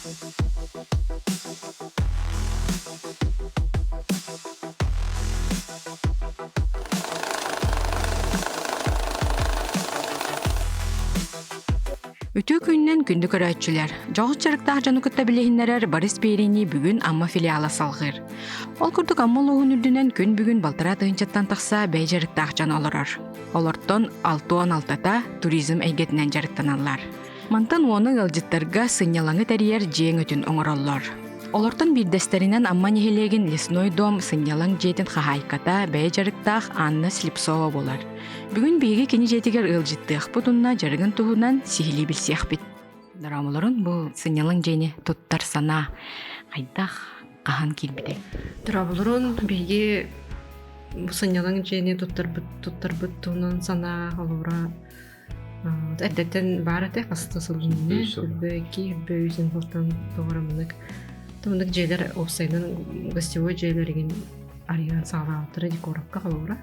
Үтүө күнүнэн күндү көрөөччүлэр! Дьоҕус дьарыктаах дьону кытта билиһиннэрэр Борис биэриини бүгүн Амма филиала салҕыыр. Ол курдук Амма улууһун үрдүнэн күн бүгүн балтараа тыһыынчаттан тахса бэйэ дьарыктаах дьон олорор. Олортон 66-та туризм эйгэтинэн дьарыктаналлар. Мантан уону ыалдьыттарга сынньалаҥы тэрийэр дьиэ өҥөтүн оҥороллор. Олортон биирдэстэринэн Амма нэһилиэгин Лесной дом сынньалаҥ дьиэтин хаһаайката, бэйэ дьарыктаах Анна Слепцова буолар. Бүгүн биһиги кини дьиэтигэр ыалдьыттыахпыт уонна дьарыгын туһунан сиһилии билсиэхпит. Дороомолорун бу сынньалаҥ дьиэни туттар санаа хайдах хаһан киирбитэй? Дорооболорун биһиги бу сынньалаҥ дьиэни туттарбыт туттарбыт туһунан санаа холобура Эрдэттэн баар этэ хаста сыл иннинэ үрбэ икки үрбэ үс инфолтан тоҕороммунык тумнук дьиэлэр уопсайынан гостевой дьиэлэригин арыйан саҕалаабыттара декоровка холобура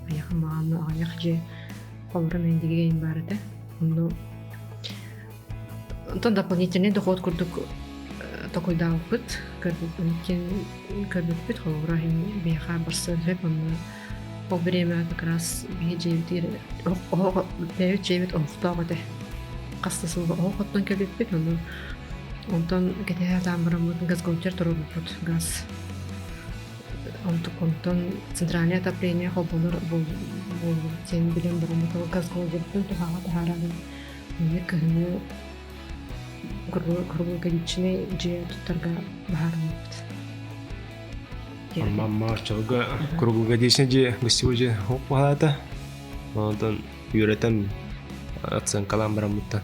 айах мааны аҕыйах дьиэ холобура мендигэ баар этэ онно онтон дополнительный доход курдук токуйдаабыппыт көрбүппүт холобура биһиэхэ барсан сөп онно Ол бириэмэҕэ как раз биһи дьиэбитигэр оһох бэйэбит дьиэбит оһохтоох этэ. Хас да сылга оһох оттон кэлбиппит, ону онтон кэтэһэ сатаан бараммыт газгольдер туруорбуппут газ. Онтон центральное отопление холбонор буолбут диэн билэн бараммыт ол газгольдербытын туһаҕа таһааран эмиэ кыһыҥҥы круглогодичный дьиэ туттарга быһаарыммыппыт. Амма оччолорго круглогодичный дьиэ гостевой дьиэ баһаата. Онтон үөрэтэн оценкалаан бараммыттан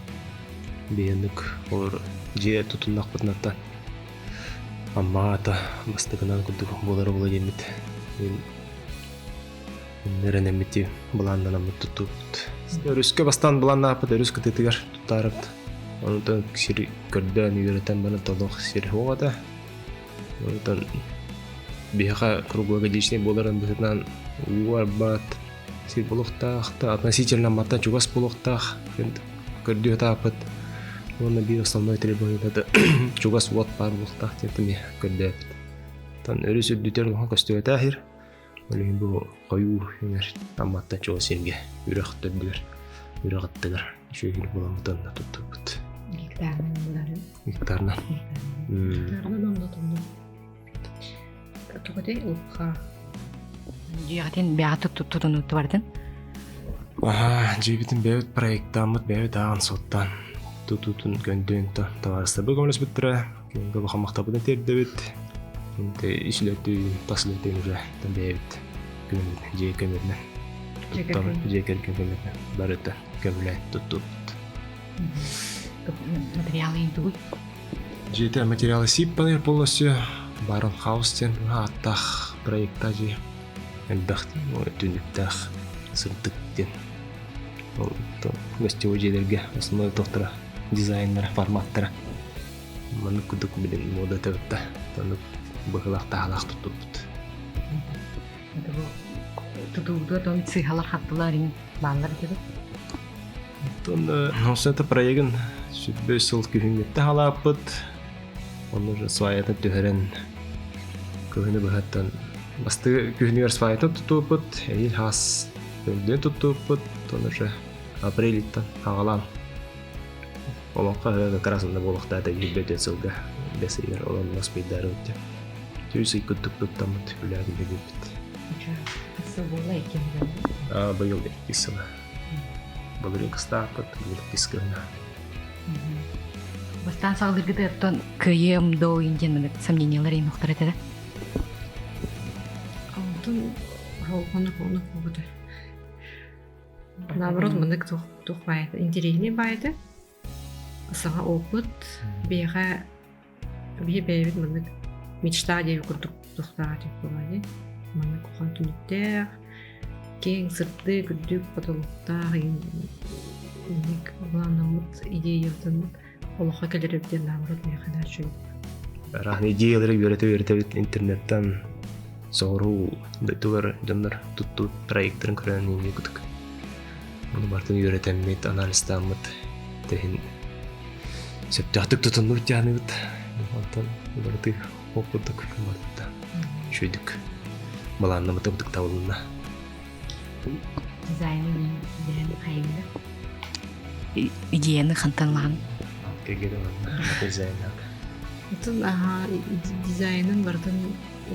биһиэнник олор дьиэ тутуннахпытынаттан Амма аата бастакынан курдук буолара буолуо диэммит эрэнэммит былааннанаммыт туттубут. Өрүскэ бастаан былааннааппыт өрүс кытыытыгар туттаарыбыт. Онтон сир көрдөөн үөрэтэн баран толох сир суох этэ. Онтон биһиэхэ круглогодичный буоларын быһыытынан уу арбаат сир буолуохтаах, относительно мантан чугас буолуохтаах көрдүү сатааппыт. Уонна биир основной требованиета чугас уот баар буолуохтаах диэн эмиэ көрдөөбүт. Оттон өрүс үрдүтэр улахан көстүбэтэх сир. Ол иһин бу хойуу үҥэр Амматтан чугас сиргэ үрэх төрдүгэр, үрэх аттыгар үчүгэй буламмыт онно туттубут. Гектарынан буларын. Гектарынан. Гектарынан онно тонно. Тугутэй улха. Дьиэҕитин бэйэҕит тутунууту бардын? Аха, дьиэбитин бэйэбит проектааммыт, бэйэбит ааҕан суоттаан тутуутун көндүөн табаарыстарбыт көмөлөспүттэрэ. Кинилэргэ улахан махталбытын тиэрдэбит. Инте ис үлэтин, тас үлэтин уже бэйэбит көмөбүт, дьиэ көмөтүнэн туттан, дьиэ кэргэн көмөтүнэн барыта көмөлөөн туттубут. Материалы тугуй? Дьиэтэ материалы сип полностью Барон Хаус диэн ааттаах проекта дьиэ элбэх түннүктээх сырдык диэн гостевой дьиэлэргэ основной тохтора дизайннара форматтара маннык курдук билин мода табытта оннук быһылаах таһалаах туттубут Тутууга тон сыыһалар хаттылар бааллар дебит Онтон это проегын сүрбэ сыл күһүҥҥүттэ халааппыт. Онно уже сваятын түһэрэн күһүнү быһаттан бастакы күһүнүгэр сваятын туттууппут, эйил хаас өндүн туттууппут, тон уже апрельтан хаҕалаан олоҥхо ыһыаҕа как раз онно буолуохтаата 24 сылга бэс ыйыгар ол онно успейдаарыбыт диэн. Түүс ый курдук туттаммыт үлэҕэ киирбиппит. Сыл буолла икки Быйыл иккис сыла. Былырыын кыстааппыт, быйыл иккис кыһына. Бастаан саҕалыыргытыттан кыайыам доо диэн сомнениялар иҥохтор этэ Онтон холхону холону буолбута. Наоборот, мынык туох туох баайыта, интэриэһинэй баайыта. Саҥа опыт биһиэхэ биһи бэйэбит маннык мечта диэби курдук тохтоох этик буолла дии. Маннык улахан түннүктээх, киэҥ, сырдык, үрдүк потолоктаах инник былааннаммыт идеябытын олоххо кэлэр эбит диэн наоборот миэхэ наһаа үчүгэй. Араһын идеялары үөрэтэ-үөрэтэбит интернеттан соҕуруу дойдулар дьоннор туттубут проекттарын көрөн инник кутук. Ону бартын үөрэтэммит, анализтааммыт тэһин. Сөптөөхтүк тутуннубут дьааныбыт. Онтон барыты ол курдук барыта үчүгэйдик былааннаммыт ытыктабылынна. Дизайны билэн хайыгда. Идеяны хантан ылаҕын? Кэгери манна дизайнак. Отун аха дизайнын барытын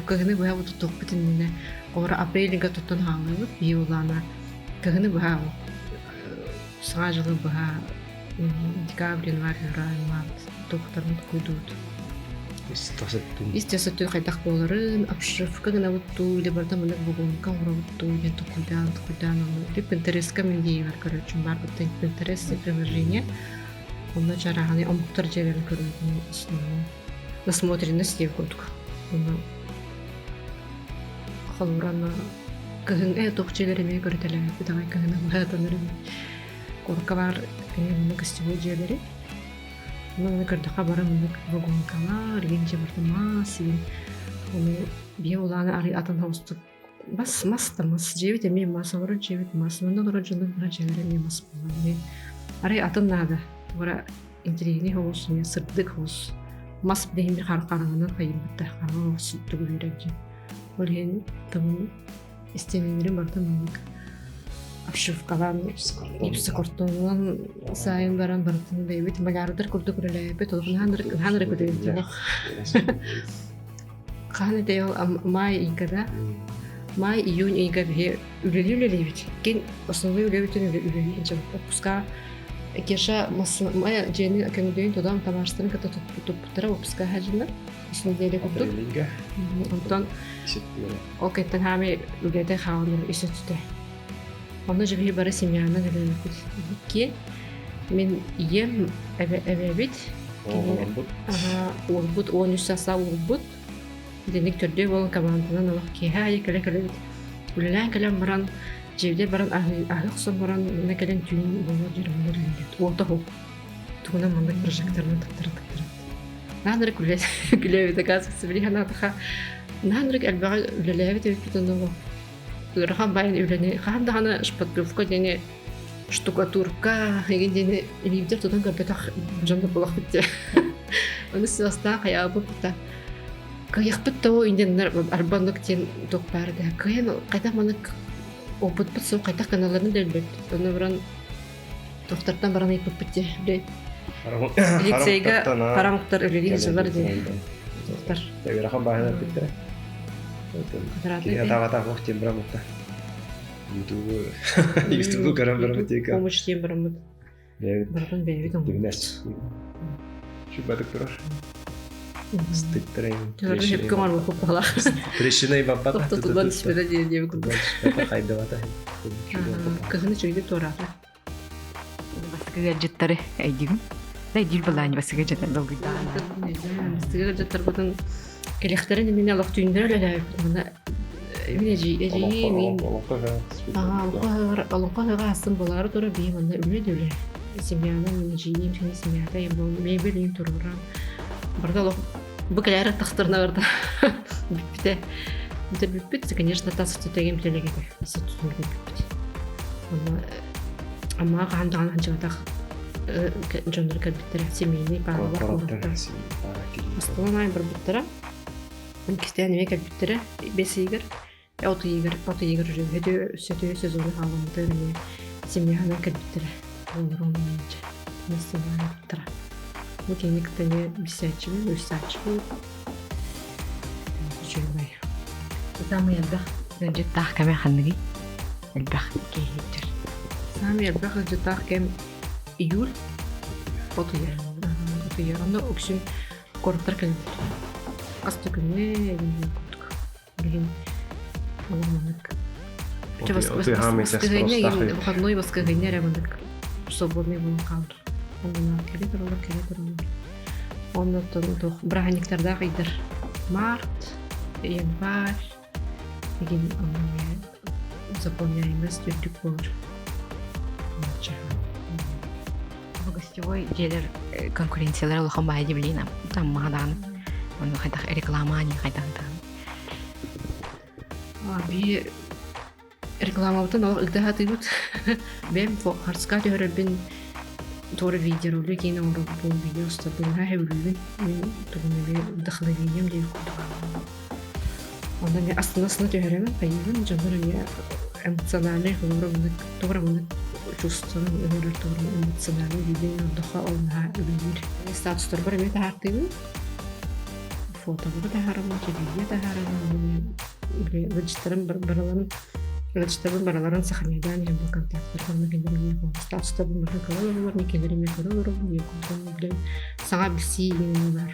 кыһыны быһа тутуохпут иннинэ олор апрельга туттан хааллыбыт бии улаана кыһыны быһа саҥа дьылы быһа декабрь январь февраль март туохтарын куйдуут ис төсөттүн хайдах буоларын обшивка гынабыт дуу или барыта маннык вагонка оҥоробут дуу диэн токуйдаан токуйдаан ону или Pinterest-ка мин диэйбэр көрөөччүм баар быттан Pinterest приложение онно чарааһынай омуктар дьиэлэрин көрүүтүн основном насмотренность диэн курдук ону холобура кыһын э туох дьиэлэр эмиэ көрүтэлээбиппит аҕай кыһыны быһаатанар куоракка баар эмиэ гостевой дьиэлэри Ону көрдөххө бары маннык вагонкалар, игин дьэ барыта мас игин ону биэ улаана арый атын соҕустук бас мас да мас дьиэбит эмиэ мас олорор дьиэбит мас манна олорор дьоннор бары дьиэлэрэ эмиэ мас буолар арай атын наада тугара интириэһинэй соҕус эмиэ сырдык соҕус мас билигин хараҥанан хайырбыттар хараҥа соҕус тугу дьиэ ол иһин тымын истиэнэлэрин барытын маннык обшивкалаан гипсокартонунан саайан баран барытын бэйэбит малярдар курдук үлэлээбит олох наһаа эрэ күлүбүт хаһан этэй ол май ыйга да май июнь ыйга биһи үлэлии үлэлиибит кин основной үлэбитин үлэлии отпуска Кеша мая дьиэни көҥдөйүн тутан табаарыстарын кытта туппуттара отпуска хаһдьыннар үс нэдиэлэ курдук онтон Ол кэнтэн хаамай үлэтэ хаалан ис өттүтэ. Онно дьэ бары семьянан үлэлэппит. Икки мин ийэм эбэбит уолбут 13 саастаах уолбут итинник төрдүө буолан команданан олох киэһэ аайы кэлэ-кэлэбит. Үлэлээн кэлэн баран дьиэбитигэр баран аһыы охсон баран манна кэлэн түүн буолуор диэри манна үлэлиибит. Уота суох. Тугунан маннык прожекторынан тыктара-тыктара. Наанырык күлэ күлэбит оказывается били санаатаха наанырык элбэҕи үлэлээбит эбиппит онно ыарахан байан үлэни хаһан даҕаны шпатлевка диэни штукатурка игин диэни илиибитэр тутан көрбөтөх дьон булахпыт дии ону сыластаах хайаабыт да кыайахпыт да индианнар арбаннык диэн туох баар да кыайан хайдах манык опытпыт суох хайдах гыналларын да билбэппит ону баран Тохтортон баран ыйыппыппыт дии. Били лицейга харамыктар үлэлии сылдьаллар дии. Тохтор. Ыарахан бааһынан эппиттэрэ. Киһи атаҕа ох диэн бараммыта. Ютубу Ютубу көрөн бараммыт диэки. Помощь диэн бараммыт. Барытын бэйэбит оҥорбут. Чубатык турар. Стыттырайын. Сөпкө оҥорбуппут буолар. Трещиной баппата. Тутуллан түспэтэ диэн диэбит курдук. Хайдыбата. Кыһыны үчүгэйдик туораата. Бастакы ыалдьыттары өйдүүгүн? Өйдүүр былаан бастакы ыалдьыттар долгуйдаҕына. Бастакы ыалдьыттарбытын кэлиэхтэрин иннинэ олох түүннэр үлэлээбиппит. Манна мин эдьиийим мин олоҥхо ыһыаҕа астын буолаары турар биһи манна үлэ да үлэ. Семьянан мин эдьиийим кини семьята мебель үйүн туруоран барыта олох бу кэлээри тахтарына барыта бүппүтэ. Бүтэ бүппүт, конечно, тас өттүтэгим төлөгөтө. Тас өттүтүн бүппүт. Онно Аммаҕа хаһан даҕаны сылдьыбатах дьоннор кэлбиттэрэ семейный пааралар куораттан. Астынан аайы барбыттара. Иккистээн эмиэ кэлбиттэрэ бэс ыйыгар, от ыйыгар, от ыйыгар уже сөтүө сезону хаалламмыта эмиэ семьяһынан кэлбиттэрэ. Олору оннунча барбыттара. Бу кини кытта эмиэ билсээччибин, уйсааччыбын. Үчүгэй. Саамай элбэх ыалдьыттаах кэмэ ханныгый? Элбэх киһи сылдьар. Саамай элбэх ыалдьыттаах кэм июль, от ыйа. От ыйа. Онно үксүн куораттар кэлэллэр. Хас да күҥҥэ эбин курдук. Билигин олох маннык. Выходной воскресенье эрэ маннык свободный буолан хаалар. Онно кэлэ тураллар, кэлэ тураллар. Оннуттан туох бырааһынньыктардаах ыйдар март, январь игин заполняемость үрдүк буолар. Гостевой дьиэлэр конкуренциялара улахан баайа дии там маҕадаан ону хайдах реклама не хайдах Би рекламабытын олох ыгда сатыыбыт. Бэйэм харчыга түһэрэрбин. Туора видеоролик диэн оҥорорбун, видео устарбын наһаа сөбүлүүбүн. Мин тугун эмиэ вдохновением диэн курдук. Онно эмиэ астына-астына түһэрэбин, хайыыбын, дьоннор эмиэ эмоциональнай холобура маннык тугу маннык чувствоны ыҥырар тугу эмоциональнай видео оҥордоххо ол наһаа үлэлиир. Статустарбар эмиэ таһаартыыбын. Фотолору таһаарабын, видео таһаарабын, ыалдьыттарым барыларын ыалдьыттарбын барыларын сохраняйдаан иһэн бу контактарга онно кинилэр эмиэ статустарбын барытын көрө олороллор, мин кинилэри эмиэ көрө олоробун, билэн саҥа билсии иҥэнэ бар,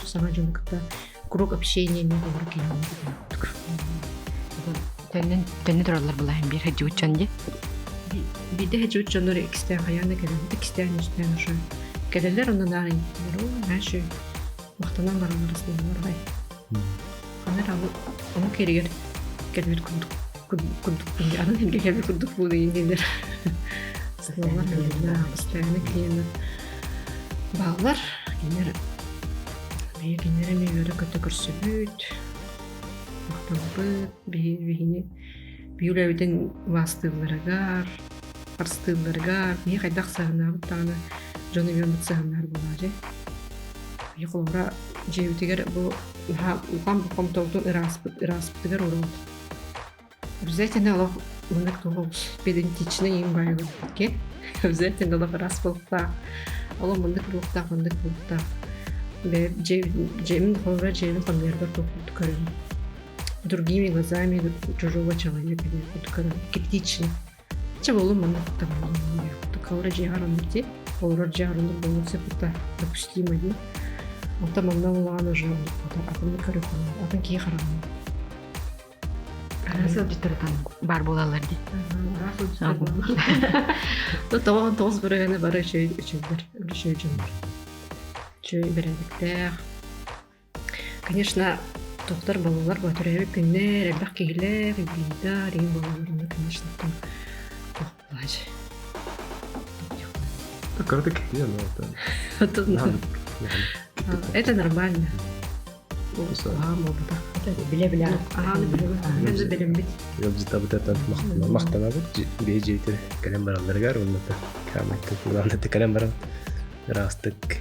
саҥа дьону кытта круг общения эмиэ олору киһини курдук. Төннөн төннө тураллар булаһын биир хадьыуччан ди. Биирдэ хадьыут дьоннор иккистээн хайаан да кэлэн, иккистээн үстээн уже кэлэллэр онно наар иһиттилэр, махтанан бараллар астыналлар аҕай. Ханна эрэ омук киэригэр кэлбит курдук курдук аны сиргэ кэлбит курдук буолуйун дииллэр. Астыналлар постоянно клиеннар бааллар. Кинилэр биһи кинилэр эмиэ үөрэ-көтө көрсүбүт, махтанабыт, биһи биһини биһи үлэбитин убаастыылларыгар, харыстыылларыгар, биһи хайдах сыһыаннаабыт даҕаны дьон эмиэ оннук сыһыаннаһар буолааччы. Биһи холобура дьиэбитигэр бу наһаа улахан болҕомтобутун ырааспыт ырааспытыгар уурабыт. Обязательно олох маннык туох педантичный им баайбыт Обязательно олох ыраас буолуохтаах. Олох маннык буолуохтаах, маннык буолуохтаах. Дьиэбин холобура дьиэбин хомуйарбар туох курдук көрөбүн. Другими глазами чужого человека диэн курдук көрөбүн. Критично. Чэ буоллун маннык куттаммын Холобура дьиэҕэр оннук дии. Олорор дьиэҕэр оннук буолуон сөп это допустимо дии. Онтон манна улахан уже атыннык көрүөххүн атын киһи хараҕынан. Араас ыалдьыттарытан баар буолаллар дии. Араас ыалдьыттар буолаллар. Тоҕус бырыһыана бары үчүгэй үчүгэйдэр, үчүгэй дьоннор. Үчүгэй бэрээдэктээх, Конечно, тохтор буолаллар бу төрөөбүт күннэр, элбэх киһилээх, юбилейдар, игин буолаллар онно, конечно, туох буолаачы. Кыратык Это Это нормально. Биле-биле. Билеммит. Ыалдьытабыт махтанабыт бэйэ дьиэтигэр кэлэн баралларыгар уонна да кэлэн баран ыраастык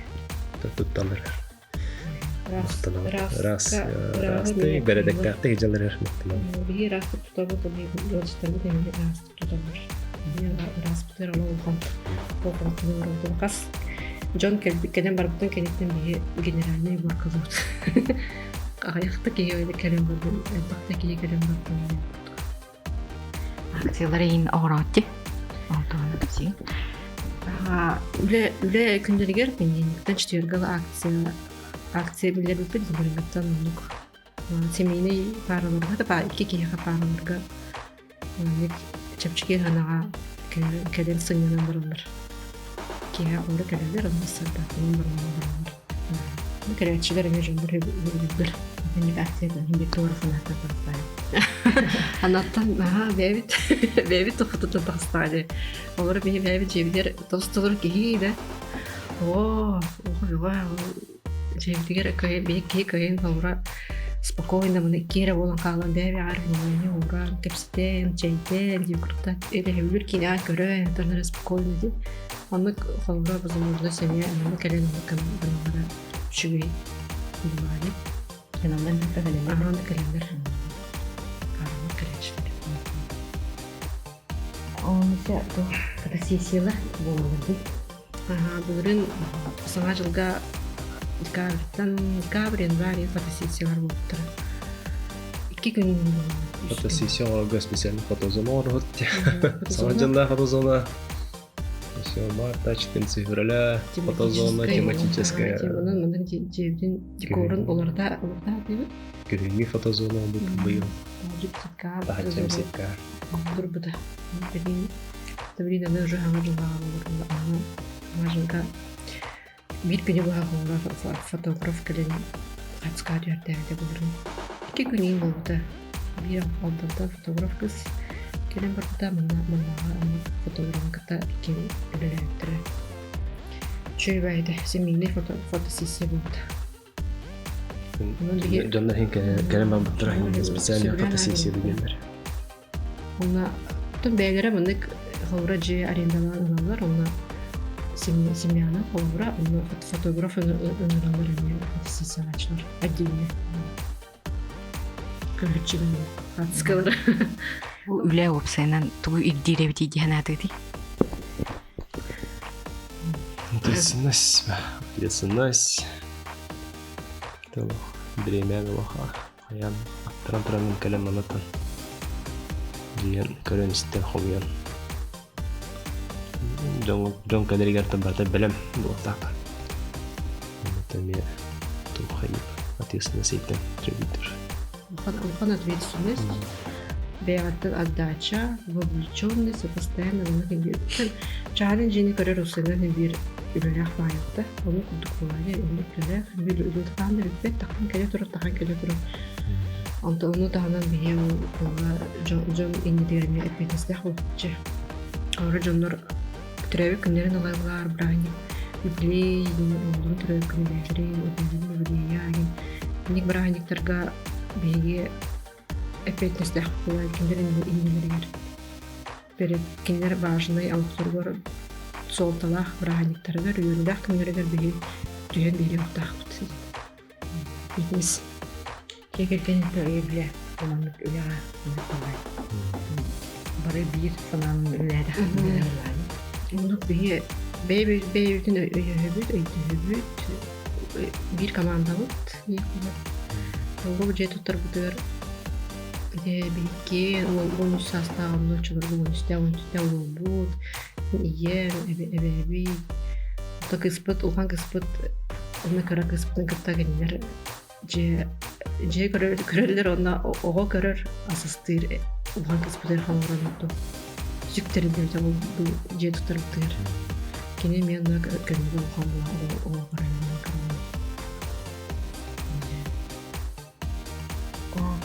тутталларыгар Ыраас, ыраастык, бэрэдэктээхтик дьалларыгар махтанабыт. Биһи ыраастык тутабыт, ыалдьыттарбыт эмиэ ыраастык туталлар. Биһи ырааспытыгар олох улахан болҕомтону хас дьон кэлбит кэлэн барбытын кэнниттэн биһи генеральный уборкалыыбыт. Аҕыйахта киһи кэлэн бардын, элбэхтэ киһи кэлэн бардын. Акциялар иһин оҕороотти. Онтон кэпсиин. Үлэ үлэ күннэригэр понедельниктан четверга акция акция биллэрбиппит былырыҥҥыттан оннук семейный паараларга да икки киһиэхэ паараларга маннык чэпчэки ханаҕа кэлэн сынньанан бараллар. Киэһэ оҕолоро кэлэллэр, онно сырдатынан бараллар. Кэлээччилэр эмиэ дьоннор үөрүүллэр. Итинник акциядан иһин туора санааттан таҕыстаайым. Анаттан наһаа бэйэбит бэйэбит тохтотон таҕыстаҕа дии. Олору биһи бэйэбит дьиэбитигэр тос-толору киһи да оо оҕо дьиэбитигэр биһи киһи кыайан холобура спокойно маны икки эрэ буолан хаалан бэйэ-бэйэҕэр внимание ууран кэпсэтэн чэйдээн дии курдук эрэһэбилир киинэҕэ көрөн тоннор спокойно дии оннук холобура возможность эмиэ манна кэлэн оннук гыналлара үчүгэй буолаҕа Онон кэлэллэр. Аһаан кэлэллэр. Аһаан кэлээччилэр. Онуса фотосессиялар буолаллар дии. Аһаа, былырыын Саҥа дьылга декабрьтан декабрь, январь фотосессиялар буолбуттара. Икки күн Фотосессия оҥорорго специально фотозона оҥорбут. Саҥа дьыллаах фотозона. Все, марта, 14 февраля, фотозона тематическая. Теманан маннык дьиэбитин декорун уларыта уларыта сатыыбыт. Күһүҥҥү фотозона буолбут быйыл. Сетка. Таһыччам сетка. Турбута. Билигин Билигин аны уже саҥа дьыллааҕы буолар аны саҥа дьылга биир күнү быһа холобура фотограф кэлэн хацка түһэртээбитэ былырыын. Икки күн иин буолбута. Биир Алдантан фотограф кыыс кэлэн барбыта манна маннааҕы аны фотографын кытта иккиэн үлэлээбиттэрэ. Үчүгэй баайда семейный фото фотосессия буолбута. Дьоннор иһин кэлэн барбыттара специальная фотосессия диэннэр. Онно оттон бэйэлэрэ маннык холобура дьиэ арендалаан ылаллар, онно Семьяна холобура, онно фотограф ыҥыраллар эмиэ фотосессиялааччылар отдельно. Көрүччүгүн хаатыскалара. Бу үлэ уопсайынан тугу ирдиир эбитий дии санаатыгытый? Ответственность, ответственность. Бириэмэ олох хайаан аттаран тураммын кэлэн манатан диэн көрөн-истэн хомуйан дьон дьон кэлэригэр барыта бэлэм буолуохтаах. Эмиэ туох ответственность ийтэн требует. Улахан ответственность, бэйэҕиттэн отдача, вовлеченность, постоянно чаһарын дьиэни көрөр усунан биир үлэлээх баайыкта ону курдук буолаайа оннук үлэлээх биир үлэтэ хаһан да бүппэт тахан кэлэ турар тахан кэлэ турар онто ону таһынан биһи буолла дьон иннитигэр эмиэ эппиэтинэстээх буолчу Ора дьоннор төрөөбүт күннэрин ылаллар бырааһынньык юбилей оҕолорун төрөөбүт күнү бэйэлэрин эбээлэрин юбилейа инник бырааһынньыктарга биһиги эппиэтинэстээх буолар кинилэр иннилэригэр перед кинилэр важнай олохторугар суолталаах бырааһынньыктарыгар үөрүүлээх күннэригэр биһи түһэн биэриэхтаахпыт Итис Дьиэ кэргэниттэн өйөбүлэ маннык үлэҕэ маннык бары биир санаанан үлэлээтэхпитинэ Оннук биһи бэйэбитин өйөһөбүт, өйдөһөбүт, биир командабыт Ол дьиэ туттарбытыгар биһикки 13 саастааҕым оччолорго 13-тээх 13-тээх уолбут, ийэм, эбээбит, кыыспыт, улахан кыыспыт уонна кыра кыыспытын кытта кинилэр дьиэ дьиэ көрөр көрөллөр уонна оҕо көрөр асыстыыр улахан кыыспытыгар хоҥорон сүктэриллибитэ бу дьиэ туттарбытыгар кини эмиэ онно көмүгү улахан була оҕо көрөн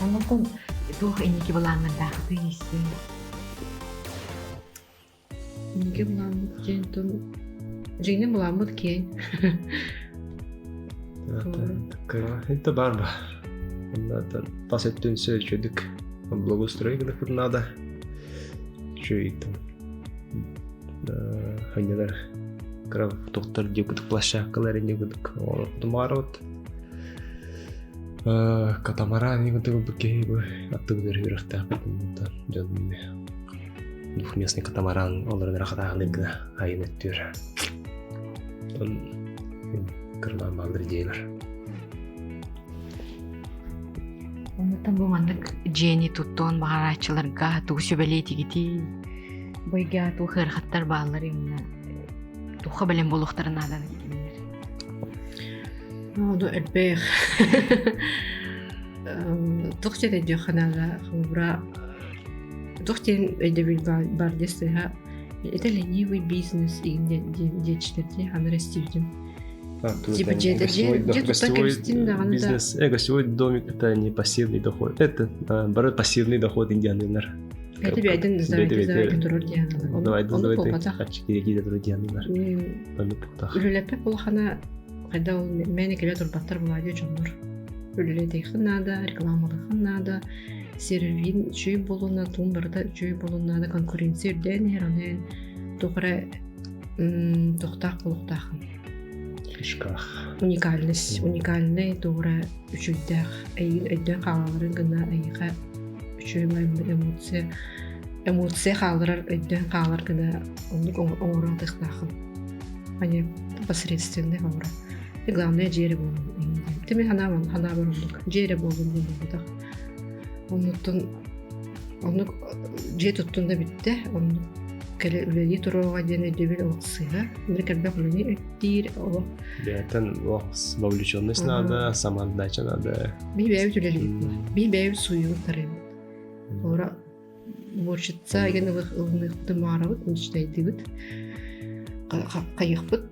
Оннуктан туох инники былааннардаахытый истиҥ? Инники былааммыт диэн тон дьиҥинэн былааммыт киэҥ. Это бар ба. Тас өттүн сөчөдүк благоустрой гыныппыт надо. Үчүгэй там ханньалар кыра тохтор диэкутук площадкалар диэкутук тумаарот катамаран диэкутук киһи бу аттыбытыгар үрэхтээхпит дьон двухместный катамаран олорон эрэ хатааһынык гына айын өттүөр кырылаан бааллар идеялар Оннуттан бу маннык дьиэни туттуон баҕарааччыларга тугу сүбэлиэтигитий? Бу эйгэҕэ туох ыарахаттар бааллар именно туохха бэлэм буолуохтарын нааданы кинилэр? Ону элбэх. Туох диэн өйдүөххэ наада холобура туох диэн өйдөбүл баар дии сыыһа это ленивый бизнес игин диэччилэр дии аны растибитим Типа гостевой бизнес, гостевой домик это не пассивный доход, это бары пассивный доход индианнар. Это бэйден давайте давайте турар дианалар. Давайте давайте хачки киде турар дианалар. Үлэлэппэт булахана хайда ол мэне келе турбаттар булади дьоннор. Үлэлэтиэххин наада, рекламалыаххын наада, сервин үчүгэй буолуон туун барыта үчүгэй буолуон наада, конкуренция үрдээн иһэр, ону эн туох эрэ туохтаах буолуохтааххын. Фишках. Уникальность, уникальный туора үчүгдээх, эйигин өйдөөн хаалаларын гына эйиэхэ үчүгэй эмоция эмоция хаалларар өйдөөн хаалар гына оннук оҥорон тыахтааххын. Они посредственный оҥорор. И главное дьиэ эрэ буолун. Тими ханаабар ханаабар оннук дьиэ эрэ буолун диэн буолбатах. Оннуттан Оннук дьиэ туттун да бүттэ, оннук кэлэ үлэлии туруоҕа диэн өйдөбүл олох сыыһа. Инник элбэх үлэни өттиир олох. Бэйэтин олох вовлеченность надо, самоотдача надо. Биһи бэйэбит үлэлиибит. Биһи бэйэбит сууйубут тарыйбыт. Ора уборщица деген ылыныахпытын баҕарабыт, мечтайдыыбыт. Хайыахпыт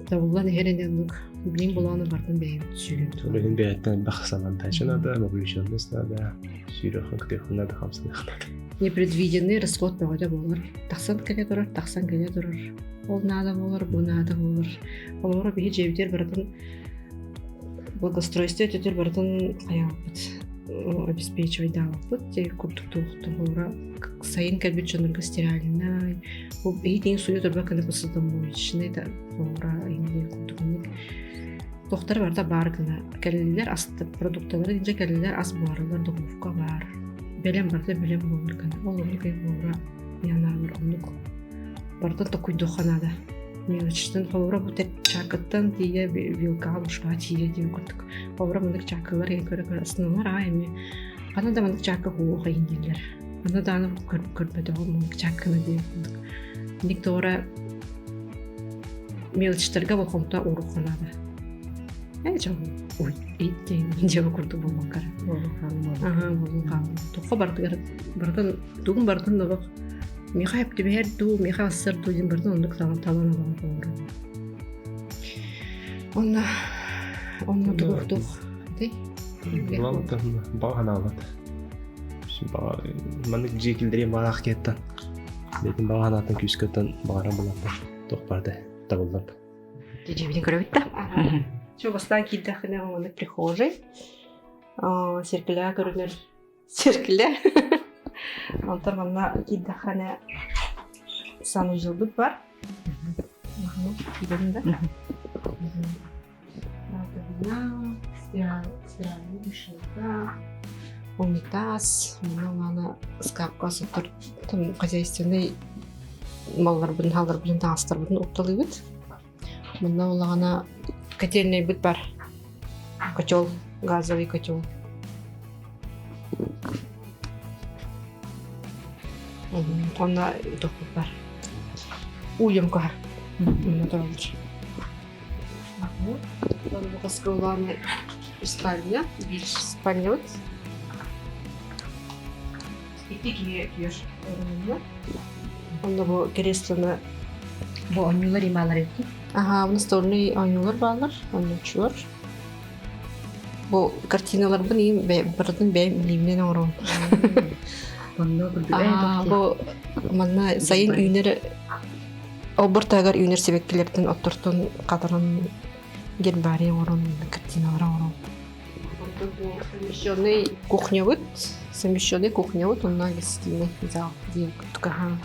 табыллан иһэр ини оннук билин булааны бартын бэйэбит сүүрэн. Үлэһин бэйэттэн элбэх самоотдача надо, вовлеченность надо. Сүүрүөххүн кытыаххын надо хамсаныаххын надо. Непредвиденный расход бөҕөтө буолар. Тахсан кэлэ турар, тахсан кэлэ турар. Ол наада буолар, бу наада буолар. Холобура биһи дьиэбитигэр барытын благоустройство өтөтөр барытын хайаабыт. обеспечивайдаабыппыт курдук туохтуһура сайын кэлбит дьоннорго стиральнай бу иһитин суйа турба кына посудомоечный да холура иһин курдук туохтар барыта баар гына кэллилэр ас продукталары дьэ кэллилэр ас буһарылар духовка баар бэлэм барыта бэлэм буолар гына ол оннук буолара янаабар оннук барыта токуйдуохха наада мелочтан холобура бу чаакыттан тиийэ вилкаҕа ложкаҕа тиийэ диэн курдук холобура маннык чаакылар иһин көрө көрө астыналар аа эмиэ ханна да маннык чаакы хуох иһин дииллэр ханна даҕаны көрбөтөҕүм маннык чаакыны диэн курдук ник тоҕура мелочтарга болҕомто ууруохха наада ээ дьон ой иттин дьиэ курдук буолбаккара аха буолун хаалла тухха барытыгар барытын тугун барытын олох Миэхэ түбэһэр дуу, миэхэ ассар дуу диэн барытын оннук талан талан ылан оҥорор. Онно онно туох туох ити Булан баҕа ханаабат. Баҕа маннык дьиэ киллэриэн баҕалаах киһиттэн бэйэтин баҕа санаатын күүскэ баҕаран булан туох барда табыллар. Дьиэбитин көрөбүт да? Чо бастаан киирдэххинэ маннык прихожай сиркилэҕэ көрүнэр Сиркилэ. Онтон манна киирдэххинэ санузелбыт бар. Киирэн да. Раковина, стиральная машинка, унитаз, манна улаана ыскаапка сотор там хозяйственный малларбын, хаалларбытын, таҥастарбытын укталыыбыт. Манна улаҕана котельнайбыт бар. Котел, газовый котел. Онно тохпут бар. Уйумкаһа. Онно тураллар. Бу спальня, биир спальнябыт. Икки киһи түөр. Онно бу креслоны Бу оонньуулар имаалар эбит. Аха, настольный оонньуулар бааллар, оонньууччулар. Бу картиналарбын иим барытын бэйэм илииминэн оҥоробун. Онно Аа, бу манна сайын үүнэр олбор таһыгар үүнэр сибэккилэртэн оттортон хатаран гербарий оҥорон картиналары оҥоробун. Совмещенный кухнябыт, совмещенный кухнябыт, онно гостиный зал диэн курдук аһаан.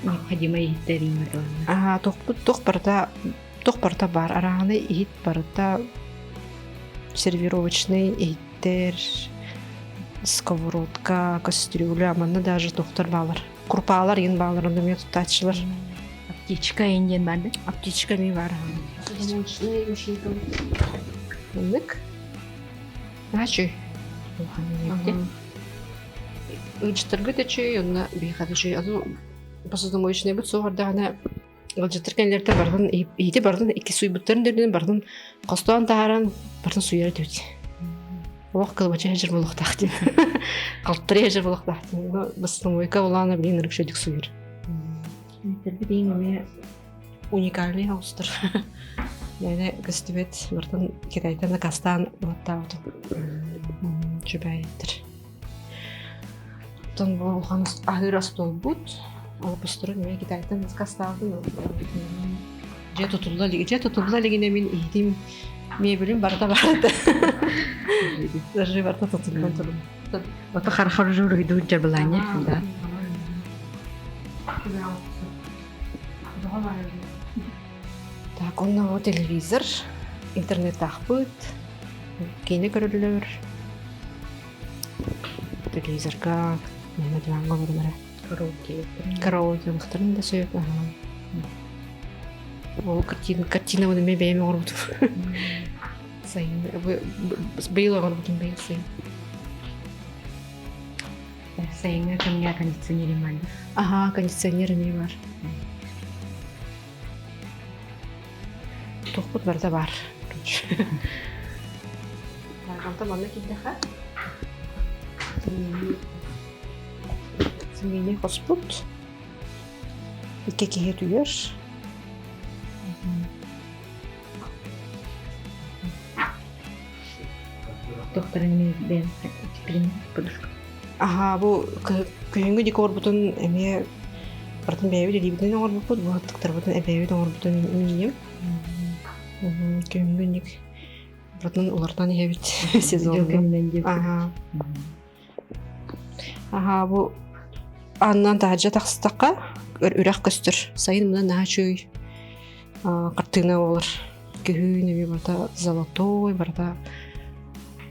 Необходимый иһиттэриин Аа, тохпут туох барыта туох барыта баар. Арааны иһит барыта сервировочный иһиттэр, сковородка, кастрюля, манна даже тохтор баалар. Курпаалар иин баалар, онно эмиэ туттааччылар. Аптечка иин диэн баар да? Аптечка эмиэ баар. Маннык. Наачүй. Ыалдьыттаргыт үчүй, онно биһиэхэ үчүй. Аны посудомоечнайбыт суоҕардаҕына ыалдьыттар кэннилэртэн барытын иһити барытын икки суйбуттарын да үрдүнэн барытын хостоон таһааран барытын суйар этибит. Олох кылбача сылдьар буолуохтаах диэн. Халтарыйа сылдьар буолуохтаах диэн. Посудомойка улаана билигин ырык үчүгүйдүк суйар. Тэрбит эмиэ уникальный хаустар. Мээнэ көстүбэт барытын Китайтан накастаан ылаттаабытым. Үчүгэйдэр. Оттон бу улахан аһыыр остуолбут. Олоппосторун эмиэ Китайтан накастаабытым. Дьиэ тутулла илик. Дьиэ тутулла илигинэ мин иһитим мебелим барыта барыта. Даже барыта тутуллан турум. Ото харахар журуйдуун дьарбылаанньа да. Так, онно телевизор, интернеттаахпыт, киинэ көрөллөр. Телевизорга манна диваҥҥа олорон эрэ. Караоке. Караоке ылыахтарын да сөп. Ол картина, картинабын эмиэ бэйэм оҥорбутум. Сайын, быйыл оҥорбутум быйыл сайын. Сайыҥҥы кэмҥэ кондиционер бар. Аһаа, кондиционер эмиэ бар. Туохпут барыта баар. Онтон манна киирдэххэ Симиини хоспут. Икки киһи утуйар. Тохторун бэйэм подушка. Аһаа, бу күһүҥҥү декорбутун эмиэ барытын бэйэбит илиибитинэн оҥорбуппут, бу аттыктарбытын эбэбит оҥорбутун минньим. Күһүҥҥү инник. Бутун улартан иһэбит сезонна. Аха. Аха бу аннан таһырдьа тахсытахха үрэх көстөр. Сайын мына наһаа үчүгэй хартыына буолар. Күһүн эми барыта золотой, барыта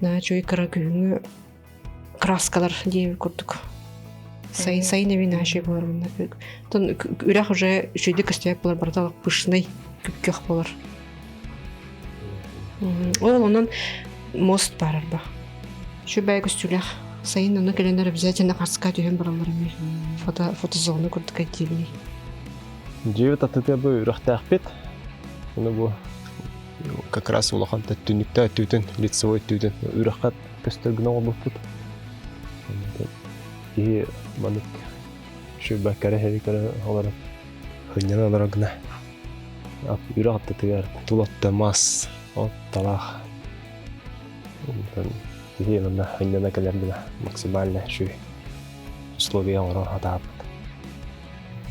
наһаа үчүгэй кыра күһүҥҥү краскалар диэбит курдук. Сайын сайын эми наһаа үчүгэй буолар мында. Тон үрэх уже үчүгэйдик көстүбэт буолар, барыта пышный, күп-күөх буолар. Ол онон мост баар арба. Үчүгэй көстүүлээх. Сайын ону кэлэннэр обязательно харска түһэн бараллар эмиэ. Фото фотозона курдук отдельный. Дьиэбит аттытыгар бу үрэхтээхпит. Ону бу как раз улахан түннүктэ өттүтүн, лицевой өттүтүн үрэххэ көстөр гына оҥорбуппут. Киһи маннык үчүгэй кэрэ һэри көрө олорон сынньана олорор гына үрэх аттытыгар тулатта мас, от талах. Онтон киһи манна сынньана кэлэр гына максимально үчүгэй условия оҥорон сатаабыт.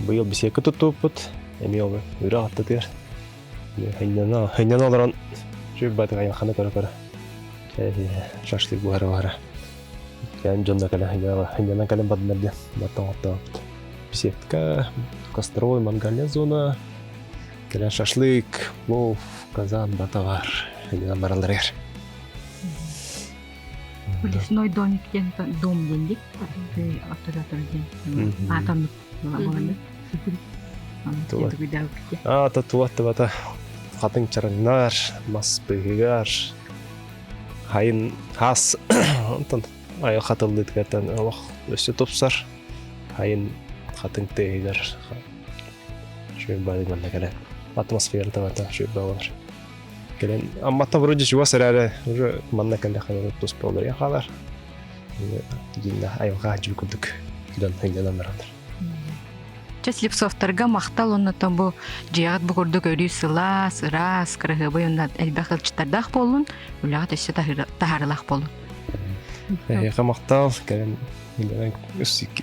Быйыл беседка туттубуппут, эмиэ ол үрэх аттытыгар сынньана сынньана олорон үчүгэй баҕайытык айылҕаны көрө-көрө шашлык буһара-буһара кэлэн дьонно кэлэн сынньанан кэлэн бардынар диэн баттан оттообут. Беседка, костровой мангальная зона, кэлэн шашлык, плов, казан, батавар сынньанан баралларыгар. Лесной домик диэн дом диэн дик оттодотор диэн атомник А, тула хатыҥ чараҥнар, мас быыһыгар, хайын хаас онтон айылҕа хатыллыытыгар олох өссө тупсар. Хайын хатыҥ тыаһыгар үчүгэй баайы манна кэлэн атмосфера табата үчүгэй буолар. Кэлэн Амматта вроде чугас эрээри уже манна кэллэххэ туспа олоруйа хаалар. Дьиннэ айылҕа дьү курдук дьон сынньанан бараллар. Чэ Слепцовтарга махтал оннотон бу дьиэҕит бу курдук өрүү сылаас, ыраас, кыраһыабай уонна элбэх ыалдьыттардаах буоллун, үлэҕит өссө таһаарылаах буоллун. Эһиэхэ махтал, кэлэн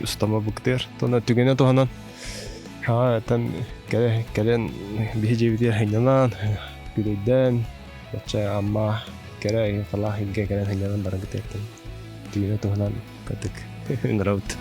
устама буктыр. Тона түгэнэ туһанан аа тан кэлэн биһи дьиэбитигэр сынньанан, күлэйдээн, бачча Амма кэрэ халаах илгэ кэлэн сынньанан баран кытыаттан түгэнэ туһанан кытык ыҥырабыт.